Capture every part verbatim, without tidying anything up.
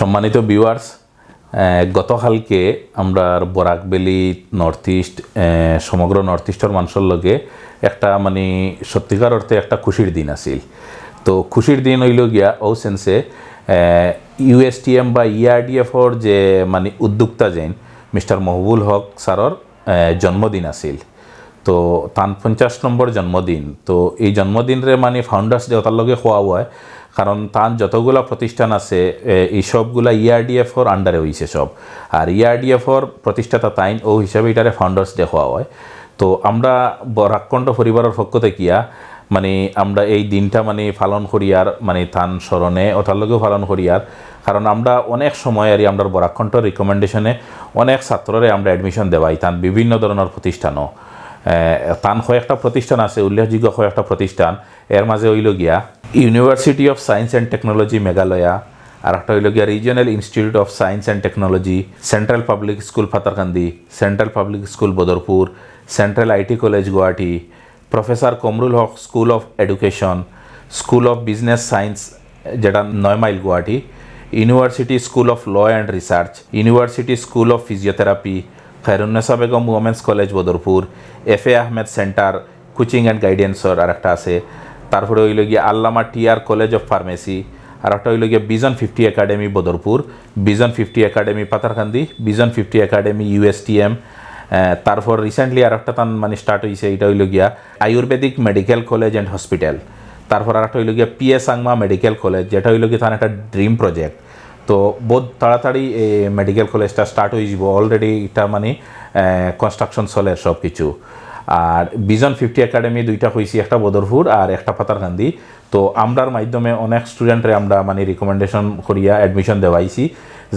সম্মানিত ভিউয়ার্স, গতকালকে আমরার বরাক ভ্যালি, নর্থ ইস্ট, সমগ্র নর্থ ইস্টর মানুষর লগে একটা, মানে, সত্যিকার অর্থে একটা খুশির দিন আছিল। তো খুশির দিন অইল গিয়া ও সেন্সে ইউএসটিএম বা ইআরডিএফর যে, মানে, উদ্যোক্তা যেইন মিস্টার মহবুল হক স্যারর জন্মদিন আছিল। তো তান পঞ্চাশ নম্বর জন্মদিন। তো এই জন্মদিনরে, মানে, ফাউন্ডার্স ডে ওটার লগে কওয়া হয়, কারণ তান যতগুলা প্রতিষ্ঠান আছে, এ, এই সবগুলা ইআরডিএফর আন্ডারে হইছে সব। আর ইআরডিএফর প্রতিষ্ঠাতা তাইন, ও হিসাবে এটারে ফাউন্ডার্স ডে কওয়া হয়। তো আমরা বরাককণ্ঠ পরিবারর পক্ষ থাকিয়া, মানে, আমরা এই দিনটা, মানে, পালন করিয়ার, মানে, তান স্মরণে ওটার লগেও পালন করিয়ার। কারণ আমরা অনেক সময় আর আমরার বরাককণ্ঠর রিকমেন্ডেশনে অনেক ছাত্ররে আমরা অ্যাডমিশন দেওয়াই তান বিভিন্ন ধরনের প্রতিষ্ঠানও। এ, তান কয়েকটা প্রতিষ্ঠান আছে, উল্লেখযোগ্য কয়েকটা প্রতিষ্ঠান। এর মাঝে অইল গিয়া University of Science and Technology Meghalaya, আর একটা অইল গিয়া Regional Institute of Science and Technology, Central Public School Patharkandi, Central Public School Badarpur, Central IT college Guwahati, professor Kamrul Haque school of education, school of business science, যেটা নয় mile Guwahati, University School of Law and Research, University School of Physiotherapy, Khairunnesa Begum women's college Badarpur, এফ A Ahmed centre coaching and গাইডেন্সর আর একটা আছে। তারপরে অইল গিয়া আল্লামা TR college of pharmacy, আর একটা অইল গিয়া vision fifty academy Badarpur, vision fifty academy Patharkandi, vision fifty academy USTM. তারপর রিসেন্টলি আর একটা তান, মানে, স্টার্ট হইছে, এটা অইল গিয়া Ayurvedic medical college and hospital. তারপর আর একটা অইল গিয়া পিএ সাংমা মেডিকেল কলেজ, যেটা অইল গিয়া তান একটা ড্রিম প্রজেক্ট। তো বহুত তাড়াতাড়ি এই মেডিকেল কলেজটা স্টার্ট হয়ে যাব, অলরেডি এটা, মানে, কনস্ট্রাকশন চলে সব কিছু। আর ভিশন ফিফটি একাডেমি দুইটা কইছি, একটা বদরপুর আর একটা পাথারকান্দি। তো আমরার মাধ্যমে অনেক স্টুডেন্টরে আমরা, মানে, রিকমেন্ডেশন করিয়া অ্যাডমিশন দেওয়াইছি,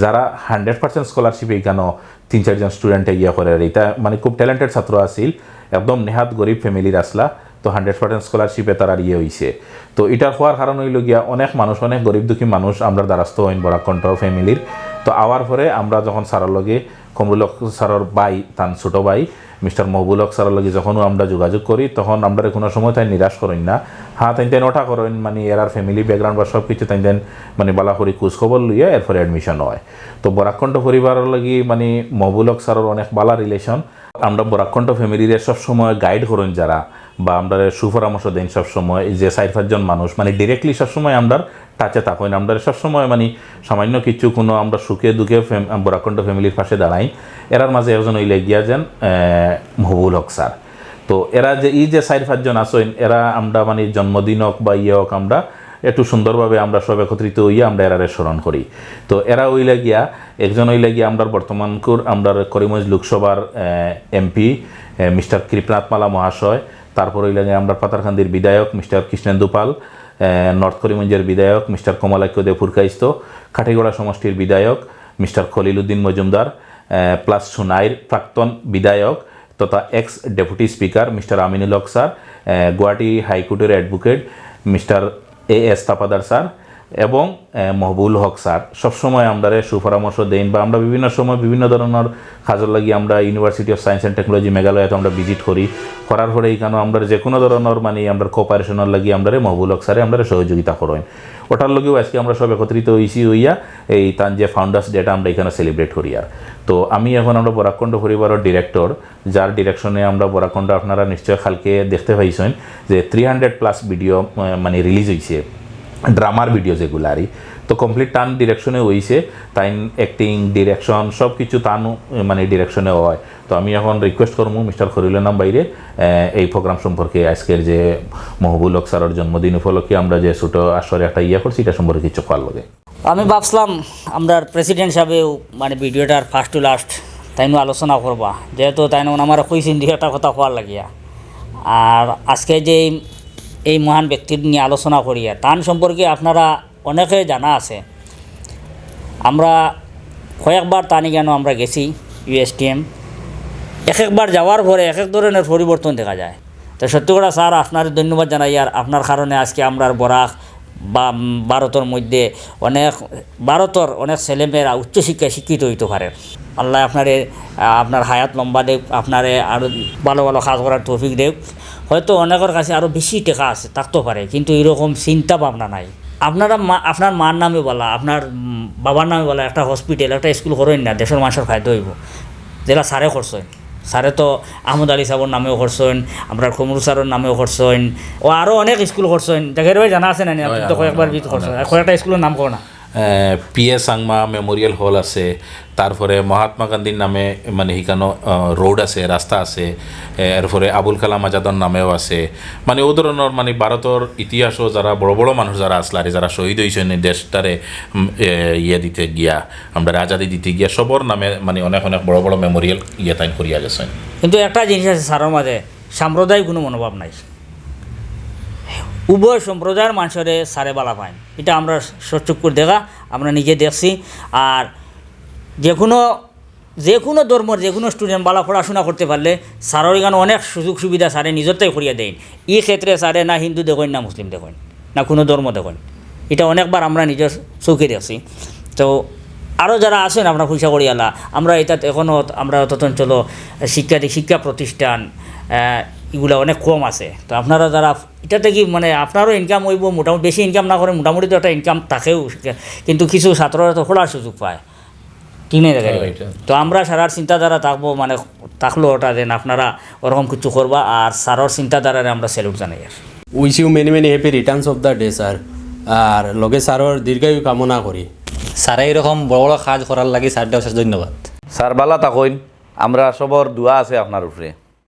যারা হান্ড্রেড পার্সেন্ট স্কলারশিপ এইখানো তিন চারজন স্টুডেন্টে ইয়ে করে। আর এটা, মানে, খুব ট্যালেন্টেড ছাত্র আছিল, একদম নেহাত গরিব ফ্যামিলির আসলা, তো হান্ড্রেড পার্সেন্ট স্কলারশিপে তারার ইয়ে হইছে। তো এটা হওয়ার কারণ হইল গিয়া অনেক মানুষ, অনেক গরিব দুঃখী মানুষ আমরার দ্বারস্থ হইন বরাককণ্ঠ ফ্যামিলির। তো আওয়ার পরে আমরা যখন স্যারর লগে, কমরুল হক স্যারর ভাই, তান ছোট ভাই মিস্টার মহবুল হক স্যারর লগে যখন আমরা যোগাযোগ করি, তখন আমরা কোনো সময় তাইন নিরাশ করইন না। হ্যাঁ, তাইন তাইন ওটা করইন, মানে, এরার ফ্যামিলি ব্যাকগ্রাউন্ড বা সব কিছু তাইন তাইন, মানে, বালা করি খোঁজ খবর লইয়া এরপরে অ্যাডমিশন হয়। তো বরাককণ্ঠ পরিবারর লগে, মানে, মহবুল হক স্যারর অনেক বালা রিলেশন। আমরা বরাককণ্ঠ ফ্যামিলিরে সবসময় গাইড করইন যারা, বা আমরা সুপরামর্শ দেন সবসময়, যে চার পাঁচজন মানুষ, মানে, ডিরেক্টলি সবসময় আমরা টাচে থাকইন, আমরা সবসময়, মানে, সামান্য কিছু কোনো আমরা সুখে দুঃখে ফ্যাম-, বরাককণ্ঠ ফ্যামিলির পাশে দাঁড়াই। এরার মাঝে একজন হইলে গিয়া যেন, আহ, মহবুল হক স্যার। তো এরা যে, এই যে চার পাঁচজন আছইন, এরা আমরা, মানে, জন্মদিন হোক বা ইয়ে হোক, আমরা একটু সুন্দরভাবে আমরা সব একত্রিত হইয়া আমরা এরারে স্মরণ করি। তো এরা হইলে গিয়া, একজন হইলে গিয়া আমরা বর্তমানকুর আমরা করিমগঞ্জ লোকসভার, আহ, এমপি, আহ, মিস্টার কৃপনাথ মালা মহাশয়, তারপর হইলে গিয়া আমরা পাথারকান্দির বিধায়ক মিস্টার কৃষ্ণেন্দু পাল, আহ, নর্থ করিমগঞ্জের বিধায়ক মিস্টার কমলাক্ষ দে পুরকায়স্থ, কাঠিগড়া সমষ্টির বিধায়ক মিস্টার খলিল উদ্দিন মজুমদার, আহ, প্লাস সুনাইর প্রাক্তন বিধায়ক তথা ex deputy speaker mister Aminul Haque sir, আহ, গুয়াহাটি হাইকোর্টের advocate mister A S Tapadar sir এবং, আহ, মহবুল হক স্যার। সবসময় আমরারে সুপরামর্শ দেন বা আমরা বিভিন্ন সময় বিভিন্ন ধরনের কাজর লাগি আমরা University of Science and Technology মেঘালয়ত আমরা ভিজিট করি, করার পরে এখানে আমরা যে কোনো ধরনের, মানে, আমরা কোঅপারেশনের লাগি আমরারে মহবুল হক স্যারে আমরারে সহযোগিতা করেন। ওটার লগেও আজকে আমরা সব একত্রিত হইছি, হইয়া এই তান যে ফাউন্ডার্স ডেটা আমরা এখানে সেলিব্রেট করি। আর তো আমি এখন আমরা বরাককণ্ঠ পরিবারের ডিরেক্টর, যার ডিরেকশনে আমরা বরাককণ্ঠ আপনারা নিশ্চয় কালকে দেখতে পাইছেন যে থ্রি হান্ড্রেড প্লাস ভিডিও, আহ, মানে, রিলিজ হইছে, ড্রামার ভিডিও যেগুলা আর কি। তো কমপ্লিট তান ডিরেকশনে হইছে, তাইন অ্যাক্টিং, ডিরেকশন সব কিছু তান, আহ, মানে, ডিরেকশনে হয়। তো আমি এখন রিকোয়েস্ট করবো মিস্টার খলিলুর নাম বাইরে, আহ, এই প্রোগ্রাম সম্পর্কে, আজকের যে মহবুল হক স্যারের জন্মদিন উপলক্ষে আমরা যে ছোট আসরে একটা ইয়ে করছি, এটা সম্পর্কে কিছু কওয়ার লগে। আমি ভাবছিলাম আমরার প্রেসিডেন্ট সাহেবেও, মানে, ভিডিওটার ফার্স্ট টু লাস্ট তাইনও আলোচনা করবা, যেহেতু তাইন আমার কইছেন দুই একটা কথা কওয়ার লাগিয়া। আর আজকে যে এই, এই মহান ব্যক্তির নিয়ে আলোচনা করিয়া, তান সম্পর্কে আপনারা অনেকে জানা আছে। আমরা কয়েকবার তানি কেন আমরা গেছি ইউএসটিএম, এক একবার যাওয়ার পরে এক এক ধরনের পরিবর্তন দেখা যায়। তো সত্যি কথা স্যার, আপনারে ধন্যবাদ জানাই, আর আপনার কারণে আজকে আমরার বরাক বা ভারতর মধ্যে অনেক, ভারতর অনেক ছেলেমেয়েরা উচ্চশিক্ষায় শিক্ষিত হইতে পারে। আল্লাহ আপনারে, আহ, আপনার হায়াত লম্বা দেখ, আপনারে আরও ভালো ভালো কাজ করার তৌফিক দেখ। হয়তো অনেকের কাছে আরও বেশি টেকা আছে, থাকতে পারে, কিন্তু এরকম চিন্তা ভাবনা নাই। আপনারা মা-, আপনার মার নামে বালা, আপনার, উম, বাবার নামে বালা একটা হসপিটাল, একটা স্কুল করইন না, দেশর মানষর ফায়দা অইবো। যেলা স্যারে করছইন, স্যারে তো আহমদ আলী সাবর নামেও করছইন, আমরার কমরু স্যারর নামেও করছইন, ও আরও অনেক স্কুল করছইন। জাকির ভাই জানা আছে না নি? আপনি তো কয়েকবার ভিজিট করছইন, কয়েকটা স্কুলর নাম কও না। পি এ সাংমা মেমোরিয়াল হল আছে, তারপরে মহাত্মা গান্ধীর নামে মানে হিকানো, আহ, রোড আছে, রাস্তা আছে, এরপরে আবুল কালাম আজাদর নামেও আছে। মানে ও ধরনর মানে ভারতর ইতিহাসও যারা বড় বড় মানুষ যারা আসলা আর যারা শহীদ অইছইন এই দেশটারে, উম, এ, ইয়ে দিতে গিয়া, আমরারে আজাদি দিতে গিয়া সবর নামে মানে অনেক অনেক বড় বড় মেমোরিয়াল ইয়ে তাইন করিয়া গেছইন। কিন্তু একটা জিনিস আছে স্যারর মাঝে, সাম্প্রদায়িক কোনো মনোভাব নাই। উভয় সম্প্রদায়র মানষরে স্যারে বালা পাইন, ইটা আমরা সচক্ষুর দেখা, আমরা নিজে দেখছি। আর যে কোনো, যে কোনো ধর্মর যে কোনো স্টুডেন্ট বালা পড়াশোনা করতে পারলে স্যারর ইখান অনেক সুযোগ সুবিধা স্যারে নিজর তাই করিয়া দেইন। ই ক্ষেত্রে স্যারে না হিন্দু দেখইন, না মুসলিম দেখইন, না কোনো ধর্ম দেখইন। ইটা অনেকবার আমরা নিজর চোখে দেখছি। তো আরও যারা আছইন আপনার পয়সা করিয়ালা, আমরা ইটাত এখনও আমরা অত অঞ্চল শিক্ষা দি-, শিক্ষা প্রতিষ্ঠান, আহ, ইগুলা অনেক কম আছে। তো আপনারা যারা ইটা থাকি মানে আপনারও ইনকাম অইবো, মোটামুটি বেশি ইনকাম না করে মোটামুটি তো একটা ইনকাম থাকেও, কিন্তু কিছু ছাত্ররা তো পড়ার সুযোগ পায়, ঠিক না? তো আমরা স্যারর চিন্তাধারা থাকবো, মানে থাকলো ওটা যেন আপনারা ওরকম কিছু করবা, আর স্যারর চিন্তাধারারে আমরা স্যালুট জানাই। আর wish you many many happy returns of the day, sir. আর লগে স্যারর দীর্ঘায়ু কামনা করি। স্যারে এরকম বড় বড় কাজ করার লাগি স্যাররে অশেষ ধন্যবাদ। স্যার, বালা থাকইন, আমরা সবর দোয়া আছে আপনার উপরে।